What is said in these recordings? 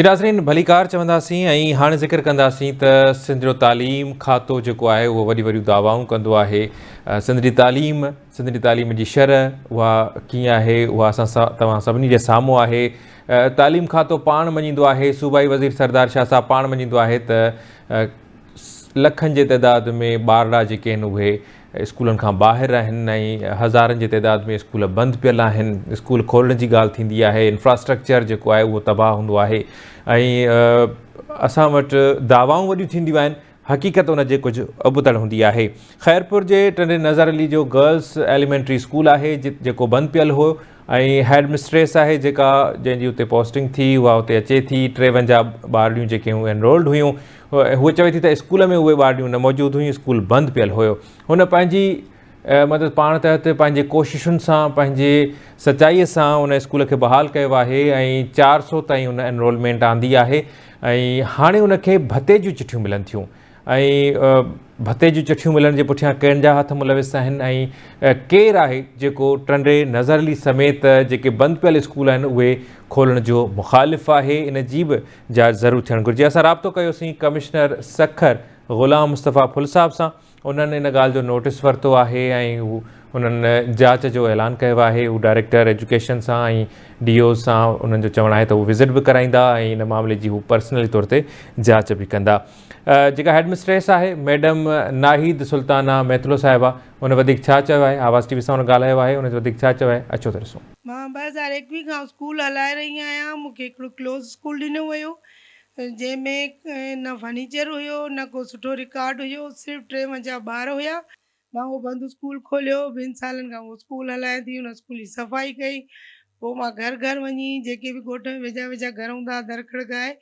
جي ناظرين ڀليڪار چونداسين ۽ هاڻي ذڪر ڪنداسين ته سنڌ جو تعليم کاتو جيڪو آهي اهو وڏي وڏيون دعوائون ڪندو آهي سنڌ جي تعليم سنڌ جي تعليم جي شرح اها ڪيئن آهي اها اسان توهان سڀني جي سامهون آهي تعليم کاتو پاڻ مڃيندو آهي صوبائي وزير سردار شاهه صاحب پاڻ مڃيندو آهي ته لکن جي تعداد ۾ ٻارڙا جيڪي آهن اهي اسڪولن کان ٻاهر آهن ۽ هزارن جي تعداد ۾ اسڪول بند پيل آهن اسڪول کولڻ جي ڳالهه ٿيندي آهي انفراسٽرڪچر جيڪو آهي اهو تباهه هوندو آهي ۽ اسان وٽ دعوائون وڏيون ٿينديون آهن حقيقت ان جي ڪجهه ابتڙ هوندي آهي خيرپور جي ٽنڊي نظر علي جو گرلس ايليمينٽري اسڪول آهي جيڪو بند پيل هو ۽ هيڊ مسٽريس آهي جيڪا جنهن جي اتي پوسٽنگ ٿي اها اتي اچي ٿي 53 ٻارڙيون جيڪي هيون انرولڊ هيون هوء چوي ٿي ته اسڪول ۾ اهي ٻارڙيون نه موجود هيون اسڪول بند پيل هيو هن پنهنجي مدد پاڻ تحت پنهنجي ڪوششن سان پنهنجي سچائي سان ان اسڪول کي بحال ڪيو آهي ۽ 400 تائين ان انرولمينٽ آندي آهي ۽ هاڻي ان کي ڀتي جون چٺيون ملن ٿيون ۽ ڀتي جون چٺيون ملڻ جي پٺيان ڪنهن جا هٿ ملوث آهن ۽ ڪير آهي جيڪو ٽنڊي نظر علي سميت جيڪي بند پيل اسڪول آهن اهي کولڻ جو مخالف آهي ان جي به جاچ ضرور ٿيڻ گهرجي اسان رابطو ڪيوسين ڪمشنر سکر غلام مصطفيٰ ڦل صاحب سان انهن ان ڳالهه جو نوٽيس ورتو آهي ۽ هو انهن جاچ جو اعلان ڪيو آهي هو ڊائريڪٽر ايجوڪيشن سان ۽ ڊي اوز سان انهن جو چوڻ آهي ته هو وزٽ به ڪرائيندا ۽ ان معاملي جي هو پرسنلي طور تي جاچ به ڪندا جيڪا هيڊ مسٽريس آهي ميڊم ناهيد سلطانه ميتلو صاحبه ان وڌيڪ ڇا چيو آهي آواز ٽي وي سان ان ڳالهايو آهي ان وڌيڪ ڇا چيو آهي اچو ته ڏسون. مان 2021 کان اسڪول هلائي رهي آهيان مون کي هڪڙو ڪلوز اسڪول ڏنو ويو جنهن ۾ نه فرنيچر هيو نه ڪو سٺو رڪارڊ هيو صرف 53 ٻار هيا مان اهو بند اسڪول کوليو، ٻن سالن کان اهو اسڪول هلايان ٿي، ان اسڪول جي صفائي ڪئي، پوء مان گهر گهر وڃي جيڪي به ڳوٺ ۾ ويجها ويجها گهر هوندا ها در کڙڪائي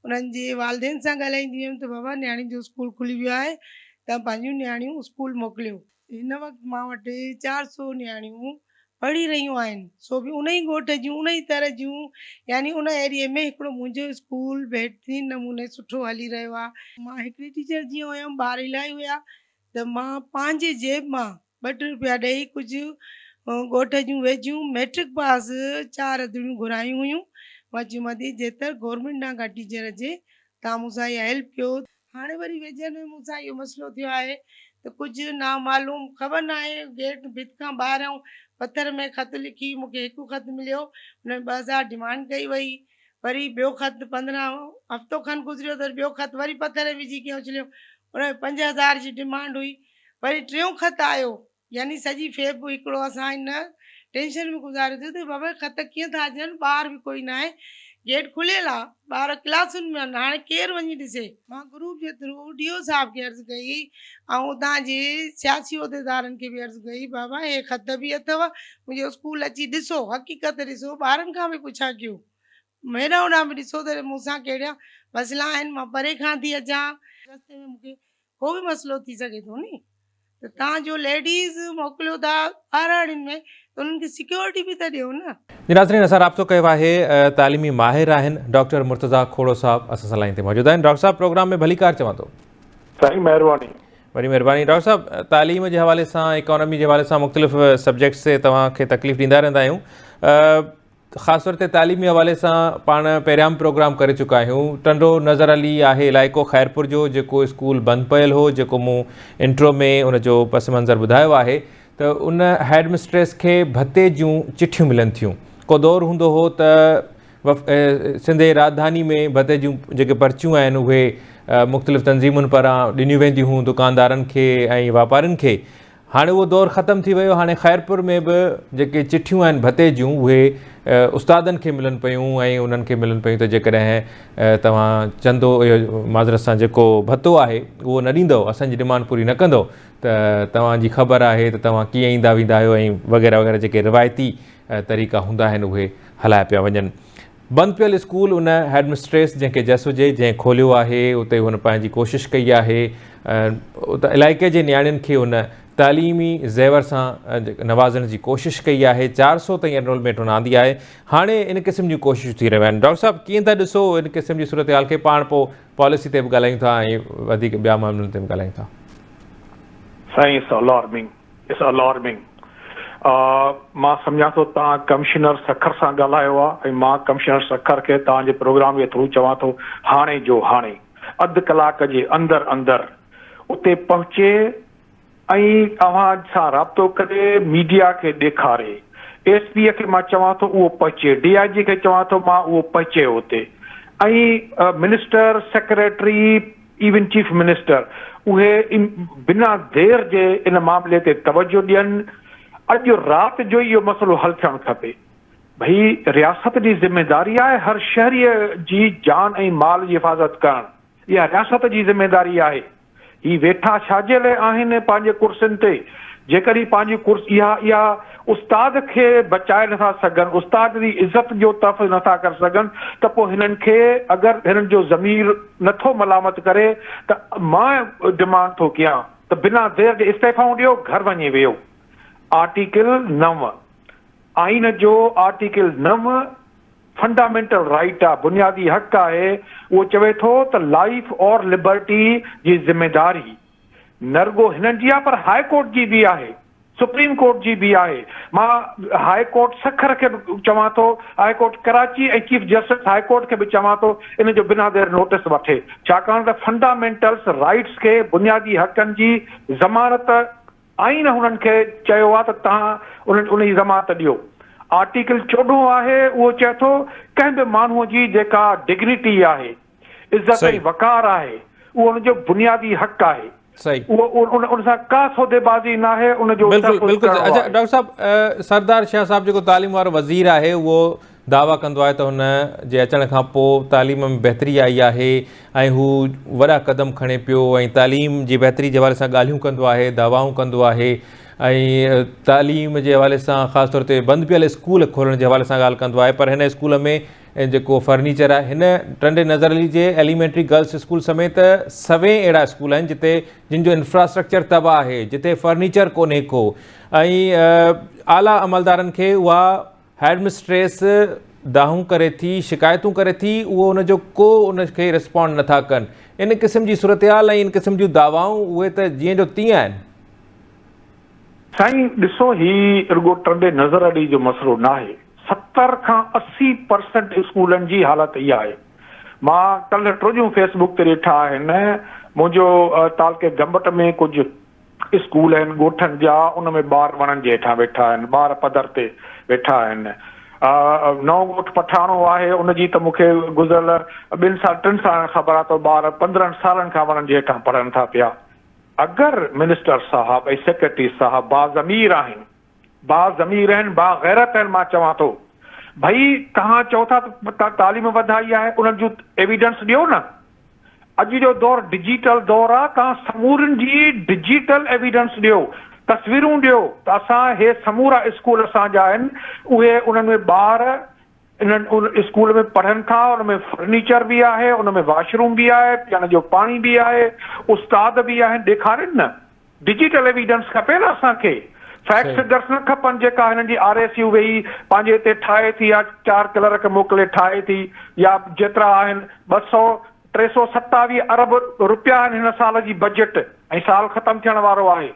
انهن جي والدين سان ڳالهائيندي هيم ته بابا نياڻين جو اسڪول کلي ويو آهي توهان پنهنجون نياڻيون اسڪول موڪليو. هن وقت مان وٽ 400 نياڻيون پڙهي رهيون آهن سو به ان ئي ڳوٺ جون ان ئي تر جون يعني ان ايريي ۾ هڪڙو منهنجو اسڪول بهترين نموني سٺو هلي رهيو آهي. مان هڪڙي ٽيچر جيئن هيم ٻار الاهي هيا ته مان پنهنجي جيب مان ٻه ٽي روپيا ڏئي ڪجهه ڳوٺ جون ويجهيون مئٽرڪ پاس چار اڌڙيون گهرايون هيون. مان چيومان ٿي جيتر گورنمينٽ ڏانهن ڪا ٽيچر اچي توهان مون سان اها هيلپ ڪيو. هاڻي وري ويجهن ۾ مون سان اهو مسئلو ٿيو آهي ته ڪجهه نامعلوم خبر ناهي گيٽ ڀت کان ٻاهريون پٿر ۾ خط لکي مون کي هڪ خط مليو ان ۾ 2000 ڊمانڊ ڪئي وئي وري ٻيو خط 15 هفتو کن گذريو ته ٻيو خط وري پٿر ۾ وجهي ڪنهن اڇليو ان ۾ 5000 جي ڊمانڊ هئي وري ٽيون خط آيو يعني سڄي فيب هڪڙو اسان ان ٽينشن ۾ گذاريو ته بابا خط ڪيئن ٿا اچن ٻار به ڪوئي ناهي گيٽ کليل آ ٻار ڪلاسن ۾ آهن هاڻي ڪير وڃي ڏسي. مان گروپ جي ٿرو ڊي او صاحب کي عرض ڪئي ۽ اتان جي سياسي عهديدارن کي به عرض ڪئي بابا هي خط به اٿو منهنجو اسڪول اچي ڏسو حقيقت ڏسو ٻارن کان به پڇا ڪيو هيڏانهن هوڏانهن به ڏسو ته مون سان ڪهڙا مسئلا آهن مان پري کان ٿي اچان رستي ۾ مون کي ڪو به مسئلو ٿي سگهي ٿو ني ته تان جو ليڊيز موڪليو ٿا ٻهراڙين ۾ ته انهن کي سيڪيورٽي به ته ڏيو نه. جي ناظرين اسان رابطو ڪيو آهي تعليمي ماهر آهن ڊاڪٽر مرتضيٰ کوڙو صاحب اسان سان لائين تي موجود آهن ڊاڪٽر صاحب پروگرام ۾ ڀليڪار چوان ٿو. سائين مهرباني. وڏي مهرباني ڊاڪٽر صاحب تعليم جي حوالي سان اڪانومي جي حوالي سان مختلف سبجيڪٽس تي توهان کي تڪليف ڏيندا رهندا آهيون خاص طور تي تعليمي حوالي سان پاڻ پهريان به پروگرام ڪري چڪا آهيون ٽنڊو نظر علي آهي علائقو خيرپور جو جيڪو اسڪول بند پيل هو جيڪو مون انٽرو ۾ ان جو پس منظر ٻڌايو آهي ته ان هيڊ مسٽريس کي ڀتي جون چٺيون ملن ٿيون ڪو دور هوندو هو ته سنڌ جي راڄڌاني ۾ ڀتي جون جيڪي پرچيون آهن اهي مختلف تنظيمن پاران ڏنيون وينديون هيون دڪاندارن کي ۽ واپارين کي هاڻي اهو دور ختم ٿي ويو، هاڻي خيرپور ۾ به جيڪي چٺيون آهن ڀتي جون اهي استادن کي ملن پيون ۽ انهن کي ملن پيون ته جيڪڏهن توهان چندو اهو معذرت سان جيڪو ڀتو آهي اهو نه ڏيندؤ اسان جي ڊمانڊ پوري نه ڪندؤ ته توهان جي خبر آهي ته توهان ڪيئن ايندا ويندا آهيو ۽ وغيره وغيره جيڪي روايتي طريقا هوندا آهن اهي هلايا پيا وڃن. بند پيل اسڪول ان هيڊ مسٽريس جنهن کي جس هجي جنهن کوليو آهي اتي هن پنهنجي ڪوشش ڪئي آهي اتي علائقي جي نياڻين کي هن تعليمي زيور سان نوازڻ جي ڪوشش ڪئي آهي 400 تائين انرولمينٽ هن آندي آهي هاڻي ان قسم جون ڪوششون ٿي رهيون آهن ڊاڪٽر صاحب ڪيئن ٿا ڏسو ان قسم جي صورتحال کي پاڻ پوء پاليسي تي به ڳالهايون ٿا ۽ وڌيڪ ٻيا معاملن تي به ڳالهايون ٿا. سائين it's alarming it's alarming. مان سمجهان ٿو توهان ڪمشنر سکر سان ڳالهايو آ ۽ مان ڪمشنر سکر کي توهان جي پروگرام جي ٿرو چوان ٿو هاڻي جو هاڻي اڌ ڪلاڪ جي اندر اندر اتي پهچي ۽ اوهان سان رابطو ڪري ميڊيا کي ڏيکاري ايس پي کي مان چوان ٿو اهو پهچي ڊي I جي کي چوان ٿو مان اهو پهچي اتي ۽ minister secretary even chief minister اهي بنا دير جي ان معاملي تي توجه ڏين، اڄ رات جو ئي اهو مسئلو حل ٿيڻ کپي. ڀئي رياست جي ذميداري آهي هر شهري جي جان ۽ مال جي حفاظت ڪرڻ، اها رياست جي ذميداري آهي. هي ويٺا ڇا جي لئه آهن پنهنجي ڪرسين تي، جيڪڏهن پنهنجي ڪرسي اها اها استاد کي بچائي نٿا سگهن، استاد جي عزت جو تحفظ نٿا ڪري سگهن ته پوء هنن کي اگر هنن جو ضمير نٿو ملامت ڪري ته مان ڊمانڊ ٿو ڪيان ته بنا دير جي استعيفائون ڏيو گهر وڃي ويهو. آرٽيڪل نو آئين جو آرٽيڪل نو فنڊامينٽل رائيٽ آ، بنيادي حق آهي، اهو چوي ٿو ته لائيف اور لبرٽي جي ذميداري نه رڳو هنن جي آ پر هاء ڪورٽ جي به آهي. سپريم ڪورٽ جي به آهي. مان هاء ڪورٽ سکر کي به چوان ٿو، high court Karachi ۽ chief justice high court کي به چوان ٿو ان جو بنا دير نوٽس وٺي ڇاڪاڻ ته فنڊامينٽلس رائيٽس کي بنيادي حقن جي ضمانت آئين هنن کي چيو آهي ته توهان انهن ان جي ضمانت ڏيو. آرٽيڪل چوڏهون آهي اهو چئي ٿو ڪنهن به ماڻهو جي جيڪا ڊگنيٽي آهي، عزت ۽ وقار آهي اهو ان جو بنيادي حق آهي. صحيح. اهو ان سان ڪا سوديبازي ناهي ان جو بلڪل تحفظ بلڪل ڪرڻو اچا آهي. ڊاڪٽر صاحب سردار شاهه صاحب جيڪو تعليم وارو وزير آهي اهو دعويٰ ڪندو آهي ته هن جي اچڻ کان پوء تعليم ۾ بهتري آئي آهي ۽ هو وڏا قدم کڻي پيو ۽ تعليم جي بهتري جي حوالي سان ڳالهيون ڪندو آهي دعوائون ڪندو آهي ۽ تعليم جي حوالي سان خاص طور تي بند پيل اسڪول کولڻ جي حوالي سان ڳالهه ڪندو آهي پر هن اسڪول ۾ ۽ جيڪو فرنيچر آهي هن ٽنڊي نظر علي جي ايليمينٽري گرلس اسڪول سميت سوين اهڙا اسڪول آهن جتي جن جو انفراسٽرڪچر تباهه آهي جتي فرنيچر ڪونهي ڪو ۽ اعليٰ عملدارن کي اها هيڊ مسٽريس دانهون ڪري ٿي شڪايتون ڪري ٿي اهو ان جو ڪو ان کي رسپونڊ نٿا ڪن ان قسم جي صورتحال ۽ ان قسم جون دعوائون اهي ته جيئن جو تيئن آهن. سائين ڏسو هي رڳو ٽنڊي نظر علي جو مسئلو ناهي 70 کان 80 پرسنٽ اسڪولن جي حالت اها آهي مان ڪلهه ٽوڄون فيس بڪ تي ڏٺا آهن منهنجو تعلقي گمبٽ ۾ ڪجهه اسڪول آهن ڳوٺن جا ان ۾ ٻار وڻن جي هيٺان ويٺا آهن ٻار پڌر تي ويٺا آهن نئون ڳوٺ پٺاڻو آهي ان جي ته مون کي گذريل ٻن سال ٽن سالن کان خبر آهي ته ٻار 15 سالن کان وڻن جي هيٺان پڙهن ٿا پيا اگر منسٽر صاحب ۽ سيڪريٽري صاحب باضمير آهن، باضمير آهن، باغيرت آهن مان چوان ٿو ڀئي توهان چئو ٿا ته تعليم وڌائي آهي انهن جون ايويڊنس ڏيو نه. اڄ جو دور ڊجيٽل دور آهي توهان سمورين جي ڊجيٽل ايويڊنس ڏيو، تصويرون ڏيو ته اسان هي سمورا اسڪول اسان جا آهن اهي انهن ۾ ٻار انهن ان اسڪول ۾ پڙهن ٿا، ان ۾ فرنيچر به آهي، ان ۾ واش روم به آهي، پيئڻ جو پاڻي به آهي، استاد به آهن، ڏيکارين نه. ڊجيٽل ايويڊنس کپي نه اسان کي. فيڪٽ فگرس نه کپن جيڪا هنن جي آر ايس يو ويهي پنهنجي هتي ٺاهي ٿي يا چار ڪلرڪ موڪلي ٺاهي ٿي يا جيترا آهن ٻه سئو ٽي سئو ستاويهه ارب روپيا آهن هن سال جي بجيٽ ۽ سال ختم ٿيڻ وارو آهي.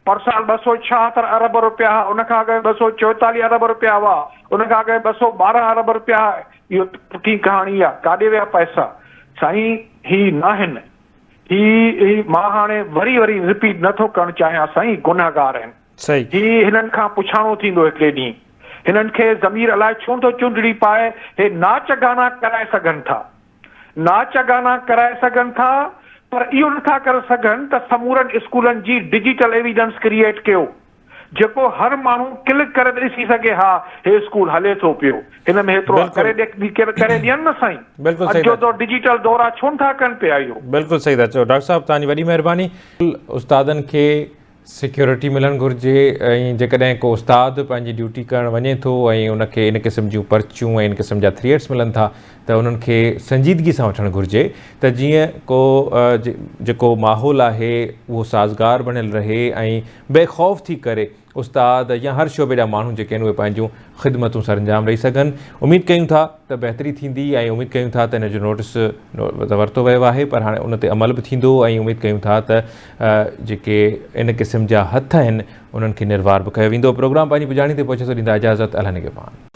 پرسال 276 ارب رپيا ها، ان کان اڳ ۾ 244 ارب رپيا هئا، ان کان اڳ ۾ 212 ارب رپيا ها، اهو پٺين ڪهاڻي آ، ڪاڏي ويا پئسا؟ سائين هي ناهن، هي هي مان هاڻي وري وري رپيٽ نه ٿو ڪرڻ چاهيان سائين گنهگار آهن، صحيح. هي هنن کان پڇاڻو ٿيندو هڪڙي ڏينهن، هنن کي ضمير الائي ڇو نٿو چونڊڙي پائي، هي ناچ گانا ڪرائي سگهن ٿا، ناچ گانا ڪرائي سگهن ٿا پر اهو نٿا ڪري سگهن ته سمورن اسڪولن جي ڊجيٽل ايويڊنس ڪريئيٽ ڪيو جيڪو هر ماڻهو ڪلڪ ڪري ته ڏسي سگهي ها هي اسڪول هلي ٿو پيو هن ۾ هيترو آهي ڪري ڪري ڏين نه سائين بلڪل اڄ صحيح جو دور ڊجيٽل دور آهي ڇو نٿا ڪن پيا اهو. بلڪل صحيح ٿا چئو ڊاڪٽر صاحب توهان جي وڏي مهرباني. استادن کي سيڪيورٽي ملڻ گهرجي ۽ جيڪڏهن ڪو استاد پنهنجي ڊيوٽي ڪرڻ وڃي ٿو ۽ ان کي ان قسم جون پرچيون ۽ ان قسم جا ٿريٽس ملن ٿا ته ته انهن کي سنجيدگي سان وٺڻ گهرجي ته جيئن ڪو جيڪو ماحول آهي اهو سازگار بڻيل رهي ۽ بي خوف ٿي ڪري استاد يا هر شعبي جا ماڻهو جيڪي آهن اهي پنهنجون خدمتون سرانجام ڏئي سگهن. اميد ڪيون ٿا ته بهتري ٿيندي ۽ اميد ڪيون ٿا ته ان جو نوٽس ته ورتو ويو آهي پر هاڻي ان تي عمل به ٿيندو ۽ اميد ڪيون ٿا ته جيڪي ان قسم جا هٿ آهن انهن کي نروار به ڪيو ويندو. پروگرام پنهنجي پڄاڻي تي پهچي ٿو ڏيندا اجازت الله نگهبان.